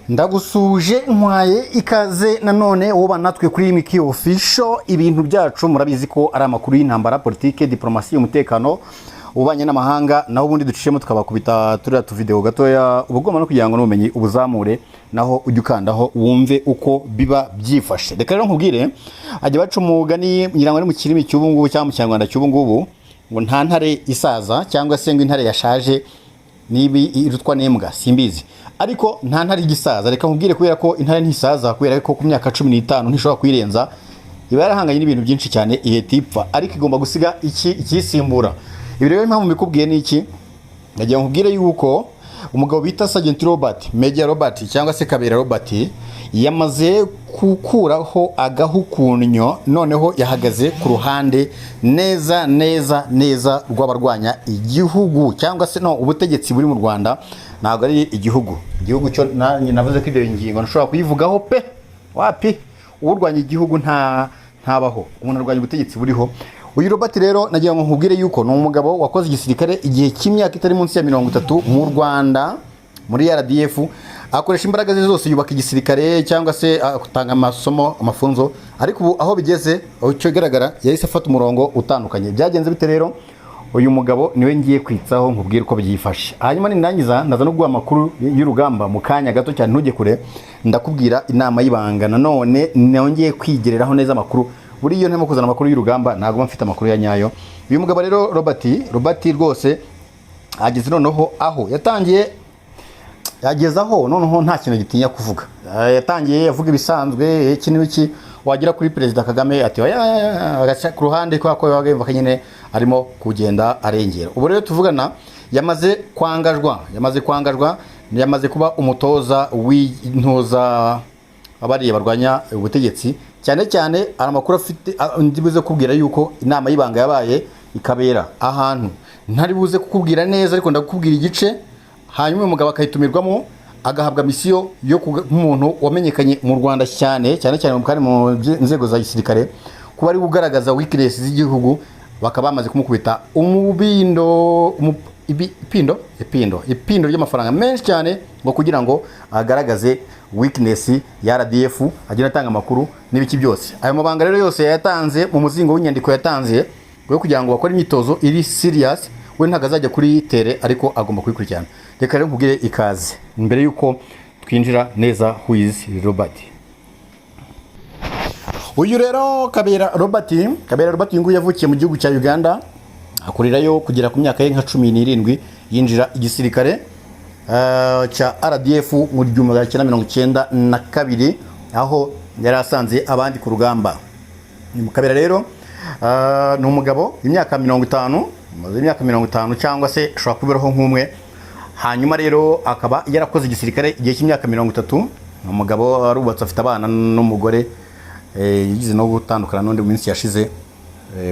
Ndagusuje, nkwaye ikaze nanone woba natwe kuri Miki Official. Ibintu byacu murabizi ko ari amakuru y'intambara, politike, diplomasi, umutekano, ububanyi n'amahanga. Naho ubundi ducishemo tukabakubita turiya tuvideo gatoya, uba ugomba no kugira ngo n'ubumenyi ubuzamure, naho ujye ukandaho wumve uko biba byifashe. Reka rero nkubwire, ajya baca umugani, ngira ngo ari mu kirimi cy'ubu ngubu cyangwa mu Kinyarwanda cy'ubu ngubu, ngo nta ntare isaza, cyangwa se ngo intare yashaje niba irutwa n'imbwa, simbizi, ariko nta ntare igisaza. Reka nkubwire, kubera ko intare ntisaza, kubera ko ku myaka 15 ntishobora kuyirenza, iba yarahanganye n'ibintu byinshi cyane, ihita ipfa, ariko igomba gusiga iki ikiyisimbura. Ibi rero impamvu mbikubwiye ni iki? Ndagira ngo nkubwire yuko umugabo bita Sergeant Robert, Major Robert cyangwa se Kabera Robert, yamaze gukuraho agahu ku nnyo, noneho yahagaze ku ruhande neza neza neza rw'abarwanya igihugu, cyangwa se no ubutegetsi buri mu Rwanda. Ntabwo ari igihugu, igihugu cyo nanjye navuze ko ibyo ngingo nshobora kuyivugaho pe, wapi, urwanya igihugu ntabaho, umuntu arwanya ubutegetsi buriho. Uyu Robert rero nagira ngo nkubwire yuko ni umugabo wakoze igisirikare igihe cy'imyaka itari munsi ya 30 mu Rwanda muri RDF, akoresha imbaraga ze zose yubaka igisirikare cyangwa se atanga amasomo, amafunzo. Ariko ubu aho bigeze, aho icyo igaragara, yahise afata umurongo utandukanye. Byagenze bite rero? Uyu mugabo niwe ngiye kwitsaho nkubwire uko byifashe, hanyuma nindangiza ndaza no guha amakuru y'urugamba mu kanya gato cyane. Ntujye kure, ndakubwira inama y'ibanga nanone nongeye kwigereraho neza amakuru. Buriya iyo ntarimo kuzana amakuru y'urugamba, ntabwo mba mfite amakuru ya nyayo. Uyu mugabo rero Robert rwose ageze noneho aho yatangiye, yageze aho noneho nta kintu gitinya kuvuga. Yatangiye avuga ibisanzwe, iki n'iki, wagera kuri Perezida Kagame ati oya, agaca ku ruhande, kubera ko yabaga yumva ko nyine arimo kugenda arengera. Ubu rero tuvugana yamaze kwangajwa, yamaze kwangajwa, yamaze kuba umutoza w'intoza abariya barwanya ubutegetsi. Cyane cyane hari amakuru afite, ndi buze kubwira yuko inama y'ibanga yabaye, ikabera ahantu ntari buze kukubwira neza, ariko ndakubwira igice. Hanyuma uyu mugabo akayitumirwamo, agahabwa misiyo yo nk'umuntu wamenyekanye mu Rwanda cyane cyane cyane kandi mu nzego za gisirikare, kuba ari kugaragaza weakness z'igihugu. Bakaba bamaze kumukubita umubindo, ipindo ipindo ipindo ry'amafaranga menshi cyane, ngo kugira ngo agaragaze weakness ya RDF, agenda atanga amakuru n'ibiki byose. Ayo mabanga rero yose yayatanze mu muzingo w'inyandiko yatanze wo kugira ngo bakore imyitozo iri serious. We ntabwo azajya kuri terrain, ariko agomba kubikurikirana. Reka rero nkubwire ikaze mbere y'uko twinjira neza, who is Robert? Uyu rero Kabera Robert, Kabera Robert uyu nguyu yavukiye mu gihugu cya Uganda, akurirayo kugera ku myaka ye nka 17, yinjira igisirikare cya RDF mu 1992, aho yari asanze abandi ku rugamba. Ni mu Kabera rero, ni umugabo imyaka 50, amaze imyaka 50 cyangwa se ashobora kuberaho nk'umwe. Hanyuma rero akaba yarakoze igisirikare igihe cy'imyaka 30. Ni umugabo arubatse, afite abana n'umugore, yigize no gutandukana n'undi mu minsi yashize.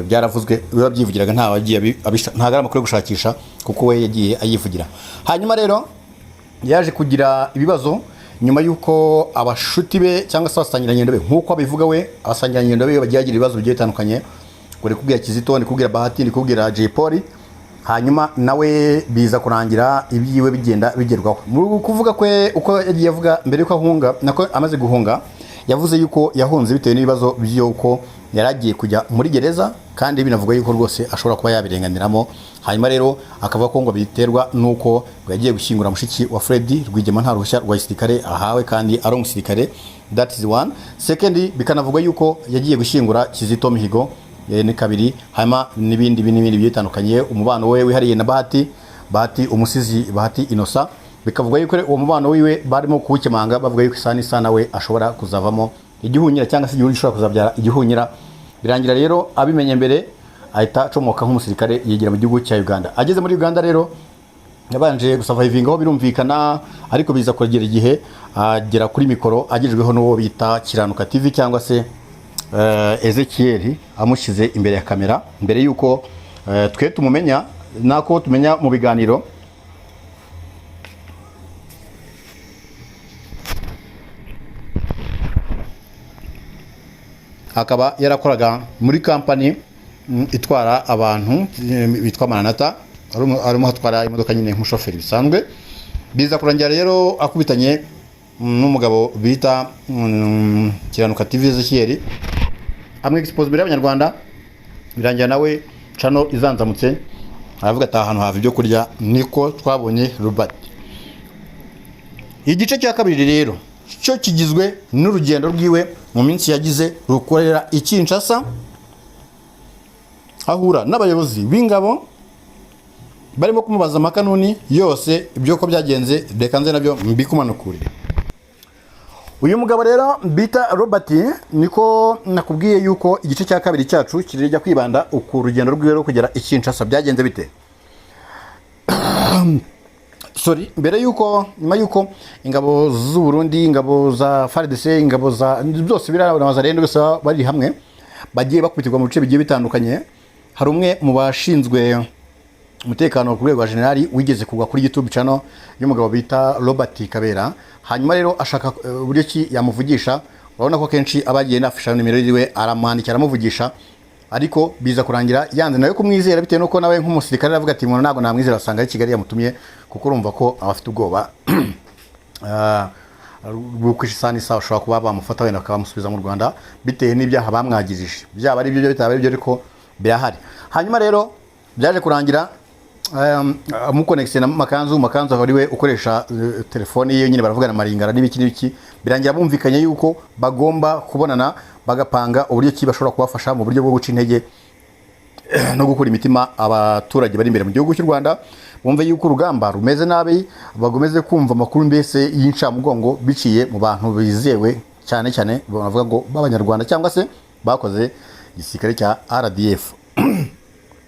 Byaravuzwe, biba byivugiraga, nta wagiye ntabwo ari amakuru yo gushakisha, kuko we yagiye ayivugira. Hanyuma rero yaje kugira ibibazo nyuma y'uko abashuti be cyangwa se abasangirangendo be, nk'uko abivuga we, abasangirangendo be bagiye bagira ibibazo bigiye bitandukanye, ngo ni kubwira Kizito, ni kubwira Bahati, ni kubwira Jay Polly. Hanyuma nawe biza kurangira ibyiwe bigenda bigerwaho. Mu kuvuga kwe, uko yagiye avuga mbere y'uko ahunga, nako amaze guhunga, yavuze yuko yahunze bitewe n'ibibazo by'uko yari agiye kujya muri gereza, kandi binavuga yuko rwose ashobora kuba yabirenganiramo. Hanyuma rero akavuga ko ngo biterwa n'uko ngo yagiye gushyingura mushiki wa Fred Rwigema nta ruhushya rwa gisirikare ahawe, kandi ari umusirikare. That is one. Second, bikanavugwa yuko yagiye gushyingura Kizito Mihigo, ni kabiri. Hanyuma n'ibindi n'ibindi bigiye bitandukanye, umubano we wihariye na Bahati, Bahati umusizi, Bahati Innocent, bikavuga yuko uwo mubano wiwe barimo kuwukemanga, bavuga yuko isa n'isa nawe ashobora kuzavamo igihunyira, cyangwa se igihugu gishobora kuzabyara igihunyira. Birangira rero abimenye mbere, ahita acomoka nk'umusirikare, yigira mu gihugu cya Uganda. Ageze muri Uganda rero yabanje gusurvivingaho, birumvikana, ariko biza kugera igihe agera kuri mikoro, agejejweho n'uwo bita Kiranuka TV cyangwa se Ezekiel, amushyize imbere ya kamera. Mbere y'uko twe tumumenya, nako tumenya mu biganiro, akaba yarakoraga muri kampani itwara abantu, bitwa Maranata, arimo atwara imodoka nyine nk'umushoferi bisanzwe. Biza kurangira rero akubitanye n'umugabo bita Kiranuka TV Ezekiel, amwe expose imbere y'Abanyarwanda. Birangira nawe channel izanzamutse, aravuga ati: "Ahantu hava ibyo kurya." Niko twabonye Robert. Igice cya kabiri rero cyo kigizwe n'urugendo rwiwe mu minsi yagize rukorera i Kinshasa, ahura n'abayobozi b'ingabo barimo kumubaza amakanuni yose ibyo ko byagenze. Reka nze nabyo mbikumanukurire. Uyu mugabo rero bita Robert, niko nakubwiye yuko igice cya kabiri cyacu kirijya kwibanda ku rugendo rwiwe rwo kugera i Kinshasa. Byagenze bite? Sorry, mbere yuko, nyuma yuko ingabo z'u Burundi, ingabo za FARDC, ingabo za byose biramaza rero, byose bari hamwe, bagiye bakubitirwa mu bice bigiye bitandukanye, hari umwe mu bashinzwe umutekano ku rwego rwa generali wigeze kugwa kuri YouTube channel y'umugabo bita Robert Kabera. Hanyuma rero ashaka uburyo ki yamuvugisha. Urabona ko kenshi aba agiye nafisha nimero yiwe, aramwandikira, aramuvugisha, ariko biza kurangira yanze nawe kumwizera, bitewe nuko nawe nk'umusirikare aravuga ati: "Umuntu ntabwo namwizera, asanga ari Kigali yamutumye," kuko urumva ko aba afite ubwoba bw'uko isaha n'isaha bashobora kuba bamufata wenda bakabamusubiza mu Rwanda bitewe n'ibyaha bamwagirije, byaba ari byo, bitaba ari byo, ariko birahari. Hanyuma rero byaje kurangira amukonegise na Makanzu. Makanzu akaba ari we ukoresha telefone ye nyine, baravugana maringara n'ibiki n'ibiki. Birangira bumvikanye yuko bagomba kubonana, bagapanga uburyo ki bashobora kubafasha mu buryo bwo guca intege no gukura imitima abaturage bari imbere mu gihugu cy'u Rwanda, bumve yuko urugamba rumeze nabi, bagomeze kumva amakuru mbese y'incamugongo biciye mu bantu bizewe, cyane cyane bavuga ngo b'Abanyarwanda cyangwa se bakoze igisirikare cya RDF.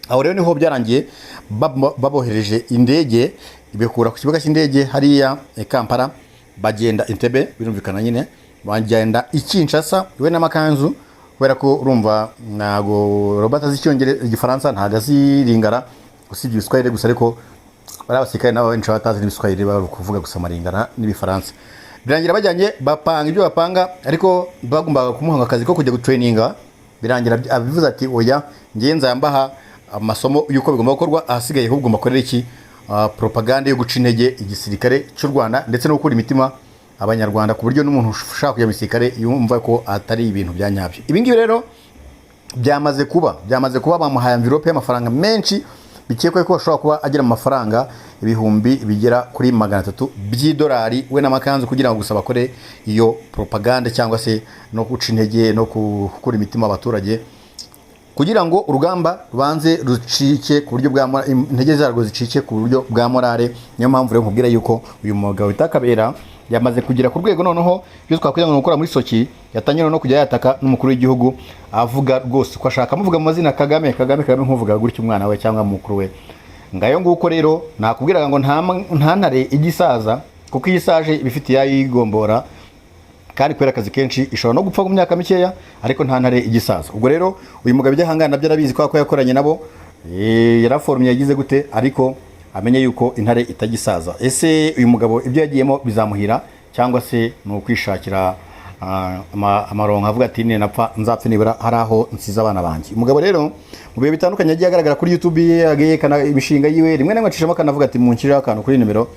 Aho rero niho byarangiye babohereje indege ibakura ku kibuga cy'indege hariya i Kampala, bagenda Entebbe, birumvikana nyine bagenda i Kinshasa we n'Amakanzu, kubera ko urumva ntago Robert azi Icyongereza, Igifaransa, ntago azi Lingala usibye Ibiswahili gusa. Ariko bariya basirikare nabo benshi batazi n'Ibiswahili, bari kuvuga gusa Amaringara n'Ibifaransa. Birangira bajyanye, bapanga ibyo bapanga, ariko bagombaga kumuha akazi ko kujya gutraininga. Birangira abivuze ati: "Oya, ngiye nzambaha amasomo y'uko bigomba gukorwa, ahasigaye ahubwo mbakorere iki? Propaganda yo guca intege igisirikare cy'u Rwanda ndetse no gukura imitima Abanyarwanda, ku buryo n'umuntu ushaka kujya mu gisirikare yumva ko atari ibintu bya nyabyo." Ibi ngibi rero byamaze kuba, byamaze kuba. Bamuhaye envelope y'amafaranga menshi, bikekwa ko ashobora kuba agera mu mafaranga ibihumbi bigera kuri 300 by'idolari, we n'Amakanzu, kugira ngo gusa bakore iyo propaganda cyangwa se no guca intege no gukura imitima abaturage, kugira ngo urugamba rubanze rucike ku buryo bwa intege zarwo zicike ku buryo bwa morale. Niyo mpamvu rero nkubwira yuko uyu mugabo wita Kabera yamaze kugera ku rwego noneho ibyo twakwita ngo ni gukora muri soki, yatangiye no kujya yataka n'umukuru w'igihugu, avuga rwose ko ashaka, amuvuga mu mazina: "Kagame, Kagame, Kagame," nkuvuga gutya umwana we cyangwa mukuru we. Ngayo nguko rero, nakubwiraga ngo nta ntare ijya isaza, kuko iyo isaje iba ifite iyayigombora, kandi kubera akazi kenshi ishobora no gupfa mu myaka mikeya, ariko nta ntare ijya isaza. Ubwo rero uyu mugabo ibyo ahangana nabyo arabizi, kubera ko yakoranye nabo, yaraforumye, yagize gute, ariko amenye yuko intare itajya isaza. Ese uyu mugabo ibyo yagiyemo bizamuhira, cyangwa se ni ukwishakira amaronko, avuga ati: "Ninapfa nzapfe nibura hari aho nsize abana banjye"? Umugabo rero mu bihe bitandukanye yagiye agaragara kuri YouTube ye, yerekana imishinga yiwe, rimwe na rimwe acishamo akanavuga ati: "Munshyirireho akantu kuri nimero,"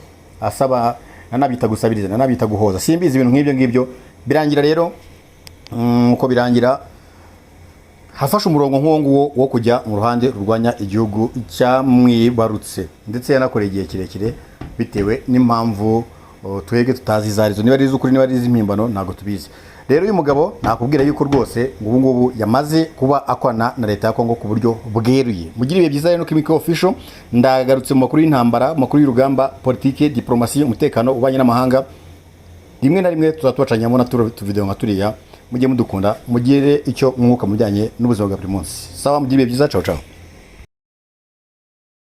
asaba, nanabyita gusabiriza, nanabyita guhoza, simbizi, ibintu nk'ibyo ngibyo. Birangira rero uko birangira hafashe umurongo nk'uwo nguwo wo kujya mu ruhande rurwanya igihugu cyamwibarutse, ndetse yanakoreye igihe kirekire bitewe n'impamvu twebwe tutazi izo arizo, niba ari iz'ukuri, niba ari iz'impimbano, ntabwo tubizi. Rero uyu mugabo nakubwira yuko rwose ubu ngubu yamaze kuba akorana na leta ya Kongo ku buryo bweruye. Mugire ibihe byiza rero. Kimiko Official, ndagarutse mu makuru y'intambara, mu makuru y'urugamba, politike, diplomasi, umutekano, ububanyi n'amahanga. Rimwe na rimwe tuzaba tubacanyamo na tuvideo nka turiya. Mujye mudukunda, mugire icyo mwuka mu bijyanye n'ubuzima bwa buri munsi. Sawa, mugire ibihe byiza. Ciao ciao.